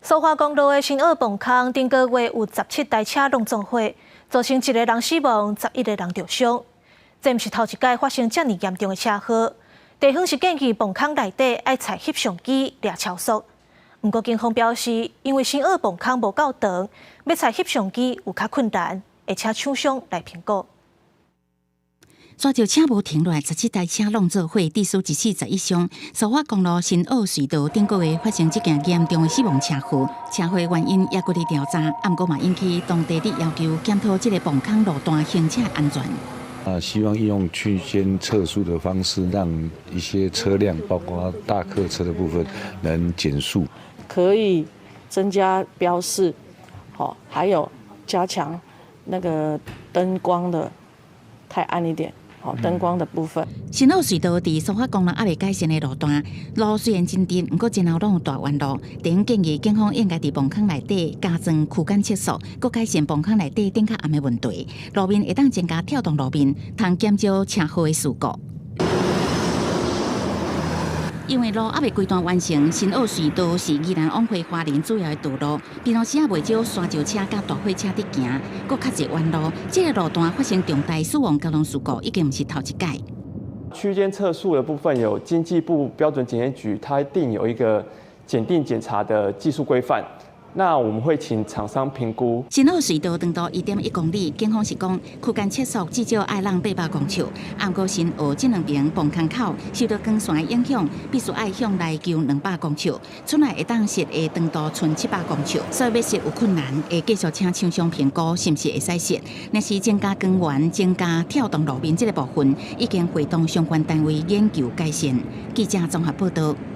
蘇花公路的新澳磅空，頂個月有17台車攏縱火，造成一個人死亡，11個人著傷。這毋是頭一擺發生遮爾嚴重的車禍。地方是建議磅空內底愛採翕相機掠超速。毋過警方表示，因為新澳磅空無夠長，欲採翕相機有較困難，會請廠商來評估。山石車無停落來，17台車攏做伙，致使一死十一傷。蘇花公路新澳隧道頂個月發生這件嚴重的死亡車禍，車禍原因猶閣佇調查，毋過嘛引起當地的要求檢討這个磅空路段行車安全。啊，希望應用區間測速的方式，讓一些車輛，包括大客車的部分，能減速。可以增加標示，好，還有加強那個燈光的，太暗一點。好，燈光的部分。新澳隧道佇蘇花公路猶未改善的路段，路雖然真直，毋過前後攏有大彎路。地方建議警方應該佇磅空內底加裝區間測速，閣改善磅空內底頂較暗的問題。路面會當增加跳動路面，通減少車禍的事故。因為路猶未規段完成，新澳隧道是宜蘭往回花蓮主要的道路，平常時仔袂少山石車佮大貨車佇行，閣較濟彎路。這个路段發生重大死亡交通事故，已經毋是頭一擺。區間測速的部分有經濟部標準檢驗局，它一定有一個檢定檢查的技術規範。那我們會請廠商評估。新澳隧道長度1.1公里，警方是講區間測速至少愛讓800公尺。毋過新澳這兩爿磅空口受到光線的影響，必須愛向內求200公尺，出來會當設的長度賰700公尺，所以欲設有困難，會繼續請廠商評估是毋是會使設。若是增加光源、增加跳動路面這个部分，已經會同相關單位研究改善。記者綜合報道。